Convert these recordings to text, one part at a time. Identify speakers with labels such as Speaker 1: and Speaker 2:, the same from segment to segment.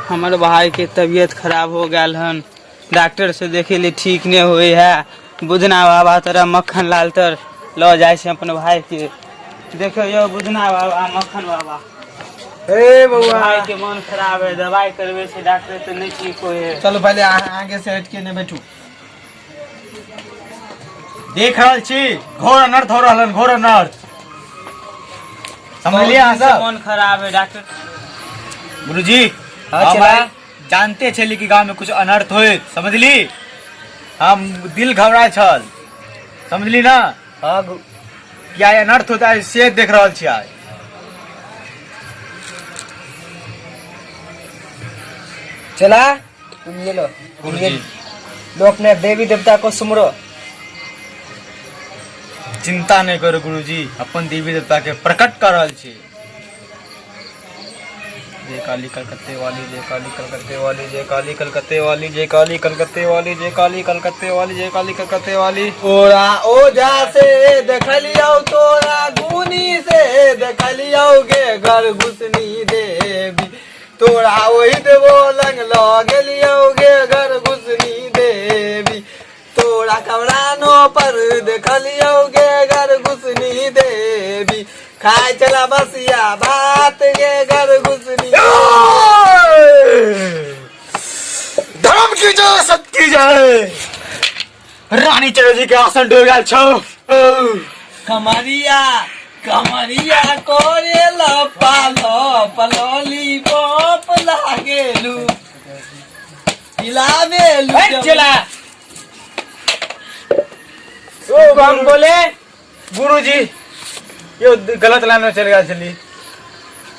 Speaker 1: हमर भाई के तबियत खराब हो गेल हन, डॉक्टर से देखेली ठीक नहीं हुई है। बुधना बाबा तरह मक्खन लाल तर ल जाए छै अपन भाई के। देखो यो बुधना बाबा मक्खन बाबा,
Speaker 2: ए बउआ,
Speaker 1: भाई के मन खराब है, दवाई करवे छै डॉक्टर तो नहीं ठीक होए है।
Speaker 2: चलो पहले आगे से हट के ने बैठू।
Speaker 3: देख रहल छी घोर अनर्थ हो रहल हन, घोर अनर्थ समझलिए अहाँ सब।
Speaker 1: मन खराब है डॉक्टर।
Speaker 3: गुरुजी,
Speaker 4: हाँ,
Speaker 3: हम
Speaker 4: चला।
Speaker 3: आइ जानते छली कि गांव में कुछ अनर्थ होइत, समझली? हम दिल घबराय छल, समझली ना?
Speaker 4: हाँ,
Speaker 3: कि आइ अनर्थ होता है से देख रहल छी आइ।
Speaker 4: चला तुम ये लो, तुम ये लो, अपने देवी देवता को सुमरो।
Speaker 3: चिंता नहीं करो गुरुजी, अपन देवी देवता के प्रकट कर रहल छी। जय काली कलकत्ते वाली, जय काली कलकत्ते वाली, जय काली कलकत्ते वाली, जय काली कलकत्ते वाली, जय काली कलकत्ते वाली, जय काली कलकत्ते वाली।
Speaker 2: तोरा ओझा से देखलियौ, तोरा गुनी से देखलियौ गे घर घुसनी देवी। तोरा ओहि देवो लंग ल गेलियौ गे घर घुसनी देवी। तोरा कमरानो पर देखलियौ गे घर घुसनी देवी। खाय चला बसिया भात गे घर घुसनी।
Speaker 3: धर्म की जय, सत्य की जय। रानी चटर्जी के आसन डोल गेल छौ।
Speaker 2: कमरिया कमरिया करे लपालो पलोली पॉप लागेलू पिलावेलू।
Speaker 4: ए, चला कम बोले।
Speaker 3: गुरुजी, यो गलत लाइन में चल गया छली,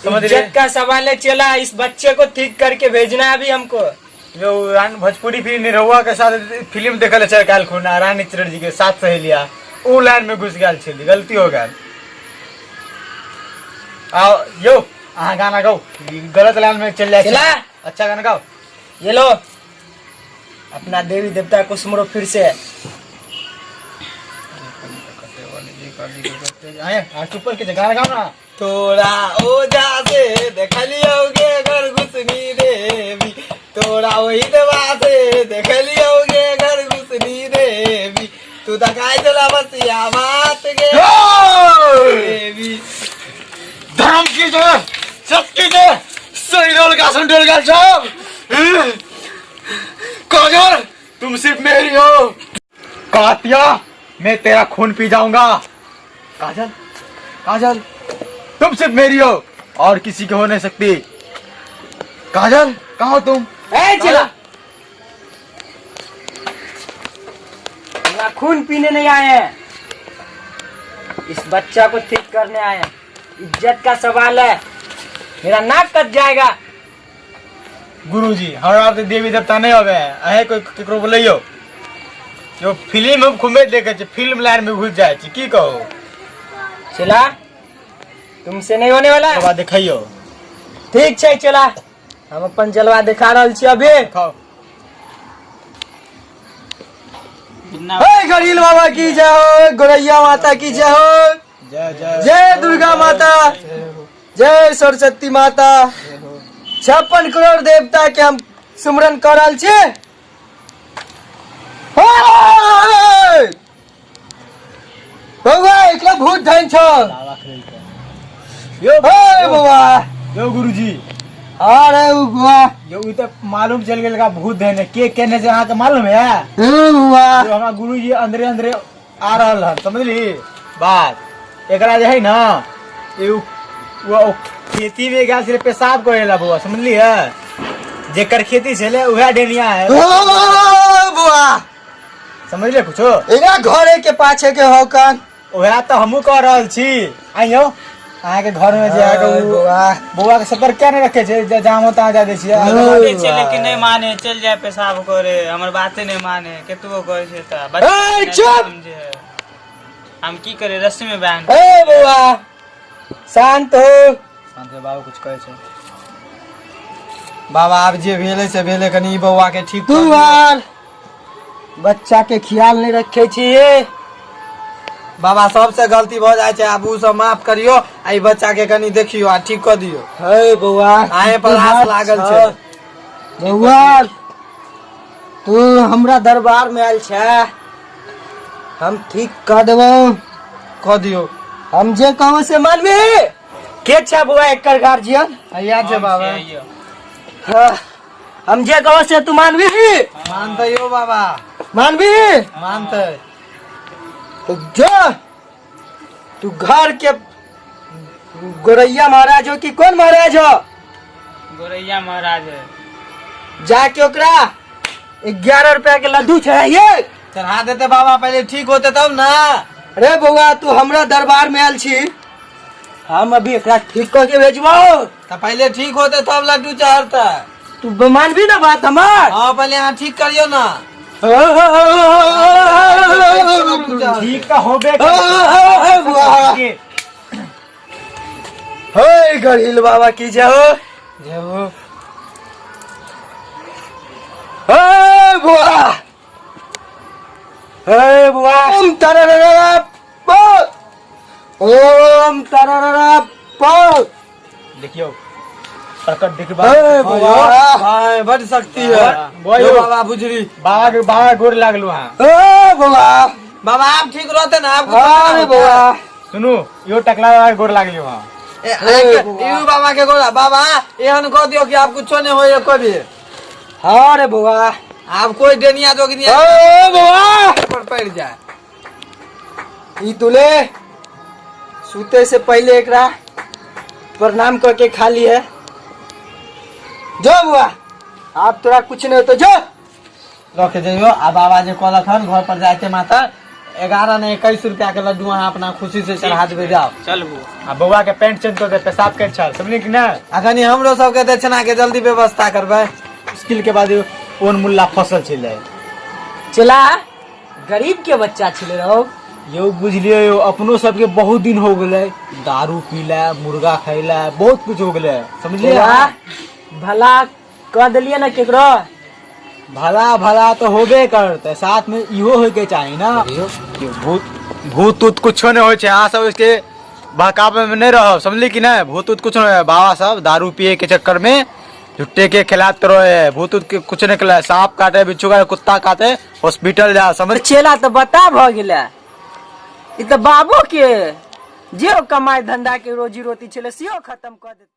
Speaker 3: समझ लिए?
Speaker 4: इज्जत का सवाल है चला, इस बच्चे को ठीक करके भेजना है अभी हमको।
Speaker 3: यो रान भोजपुरी फिल्म निरहुआ के साथ फिल्म देखल चल काल खुना रानी चटर्जी के साथ सहेलिया उ लाइन में घुस गेल छली, गलती हो गेल। आओ यो अहाँ गाना गाओ, गलत लाइन में चल जाए।
Speaker 4: चला।
Speaker 3: अच्छा गाना गाओ।
Speaker 4: ये लो अपना देवी देवता को सुमरो फिर से।
Speaker 3: आए चुप के गाना गाओ ना।
Speaker 2: तोरा ओझा से देखलियौ गे घर घुसनी देवी। तोरा ओहि देवा से देखलियौ गे घर घुसनी देवी। तू तऽ खाइ छला बसिया भात गे देवी।
Speaker 3: धर्म की जय, सत्य की जय। सही रोल का सुन डोल गया सब। काजल तुम सिर्फ मेरी हो। कातिया मैं तेरा खून पी जाऊंगा। काजल, काजल तुम सिर्फ मेरी हो और किसी के हो नहीं सकती। काजल कहाँ हो तुम?
Speaker 4: ए चला, यहाँ खून पीने नहीं आए हैं, इस बच्चा को ठीक करने आए हैं। इज्जत का सवाल है, मेरा नाक कट जाएगा।
Speaker 3: गुरुजी, हमरा तऽ देवी देवता नहीं आवे अहे कोई केकरो बोलैयो। जो फिल्म हम खूबे देखे छी, फिल्म लाइन में घुस जाइ छी, की कहू।
Speaker 4: चला तुमसे नहीं होने वाला।
Speaker 3: बाबा देखैयो।
Speaker 4: ठीक छै चला, हम अपन जलवा दिखा रहल छी अभी।
Speaker 3: खाओ।
Speaker 2: हे गरील बाबा की जय हो, गोरैया माता की जय हो,
Speaker 3: जय जय
Speaker 2: जय दुर्गा माता, जय सरस्वती माता। 56 करोड़ देवता के हम सुमरन कर रहल छी। हे! बौआ एकरा भूत धन छौ।
Speaker 3: यो
Speaker 2: हे बौआ।
Speaker 3: यो गुरुजी।
Speaker 2: अरे उ बौआ।
Speaker 3: यो ई तऽ मालूम चल गेल का भूत धन है के केने से अहाँके मालूम है?
Speaker 2: हे बौआ।
Speaker 3: यो हमरा गुरुजी अंदरे अंदरे आ रहल हन, समझली बात? एकरा जे है ना ई वो खेती में गेल छलै पेशाब करे ला बौआ, समझली है? जेकर खेती छलै उएह डेनिया है।
Speaker 2: ओ बौआ।
Speaker 3: समझले कुछो?
Speaker 2: एकरा घरे के पाछे के हो कान।
Speaker 3: उएह तऽ हमहूँ कह रहल छी। आइयो अहाँके घर में जे अहाँके
Speaker 2: अरे बौआ।
Speaker 3: बौआ के सफर किया नहीं रखे छै? जहाँ मन तहाँ जा दै छियै।
Speaker 1: बोलै छै लेकिन नहि माने, चलि जाय पेशाब करे, हमर बाते नहि माने, केतबो कहै छै तऽ बच्चा
Speaker 2: ए,
Speaker 1: नहि
Speaker 2: चुप!
Speaker 1: समझे। हम की करे, रस्सी में बांध।
Speaker 2: ए बौआ शांत हो।
Speaker 3: शांत हो, बाबू कुछ कहै छै।
Speaker 2: बाबा आब जे भेलै से भेलै, कनि ई बौआ के ठीक तू आर
Speaker 4: बच्चा के ख्याल नहीं रखे छिए।
Speaker 2: बाबा सबसे गलती भऽ जाइ छै, आब उ सब माफ करियो आ ई बच्चा के कनि देखियो आ ठीक कऽ दियो।
Speaker 4: हे बौआ,
Speaker 2: अहें पर आस लागल छै।
Speaker 4: बौआ तू हमरा दरबार में आयल छै, हम ठीक कऽ देबौ।
Speaker 2: कऽ दियौ।
Speaker 4: हम जे कहूँ से मानबी? के छै बौआ एकर गार्जियन?
Speaker 2: हैया छै बाबा।
Speaker 4: हाँ, हम जे कहूँ से तू मानबी?
Speaker 2: मानते यौ बाबा।
Speaker 4: मानबी?
Speaker 2: मानते।
Speaker 4: तो जो तू घर के गोरैया महाराज हो कि कौन महाराज हो?
Speaker 1: गोरैया महाराज है।
Speaker 4: जाके ओकरा 11 रुपया के लड्डू चढ़ाइए।
Speaker 2: चढ़ा देते बाबा, पहले ठीक होते तब ना।
Speaker 4: अरे बौआ, तू हमरा दरबार में आयल छी, हम अभी एकरा ठीक कऽ के भेजबौ।
Speaker 2: तो पहले ठीक होते तब लड्डू चढ़ते।
Speaker 4: तू मानबी ना बात हमार?
Speaker 2: हाँ, पहले यहाँ ठीक करियो ना।
Speaker 3: ठीक तो होबे।
Speaker 4: हे गढ़िल बाबा की जय हो।
Speaker 2: जय हो।
Speaker 4: हे बुआ, हे बुआ, ओम तरररा पो, ओम तरररा पो।
Speaker 3: देखियो प्रकट देखबा।
Speaker 4: हे बुआ।
Speaker 2: भाई बड़ शक्ति है।
Speaker 3: बोलो।
Speaker 2: यो बाबा बुझरी।
Speaker 3: बाबा के बाबा के गोर लागलू। हाँ।
Speaker 4: हे बुआ।
Speaker 2: बाबा आप ठीक रहते ना आपको?
Speaker 4: अरे बुआ।
Speaker 3: सुनू, यो टकला बाबा के गोर लागलू। हाँ।
Speaker 2: You बाबा के गोला बाबा एहन कह दियो कि आप कुछो नहीं होए कभी।
Speaker 4: हाँ रे बुआ।
Speaker 2: आप कोई डेनिया जोगनिया
Speaker 4: हे बुआ
Speaker 2: पर पड़ जाए।
Speaker 4: ई तुले सुते से पहले एकरा प्रणाम करके खा ली है। जो बुआ, आप तोरा कुछ नहीं होतो, जो।
Speaker 2: लऽ के जइयो आ बाबा जे कहलक हन घर पर जाके माता 11 ने 21 रुपया के लड्डू अहाँ अपना खुशी से चढ़ा देबै, जाओ।
Speaker 1: चल बुआ।
Speaker 3: आ बौआ के पैंट चेंज कर दे, पेशाब के छल, समझली कि ना?
Speaker 2: आ कनि हमरो सबके दक्षिणा के जल्दी व्यवस्था करबै।
Speaker 3: मुश्किल के बाद ओन मुल्ला फसल छलै।
Speaker 4: चला गरीब के बच्चा छले रहो।
Speaker 3: यो बुझलियो यो, अपनो सबके बहुत दिन हो गेलै दारू पीला, मुर्गा खैला, बहुत कुछ हो गेलै, समझलियै?
Speaker 4: चला भला कह देलिए ना केकरो?
Speaker 3: भला भला तो होबे करते, साथ में इहो होय के चाही ना। भूत भूत उत कुछो नहीं होय छै, अहाँ सब इसके बहकावे में नहीं रहो, समझली कि नहीं? भूत उत कुछ नहीं है। बाबा सब दारू पिए के चक्कर में झुट्टे के खिलाते रहे, भूत उत के कुछ नहीं खिलाए। सांप काटे, बिच्छू काटे, कुत्ता काटे, हॉस्पिटल जा, समझ।
Speaker 4: चेला तो बता भ गेलै, ई तऽ बाबो के जे कमाई धंधा के रोजी रोटी छलै सेहो खत्म कऽ देतै।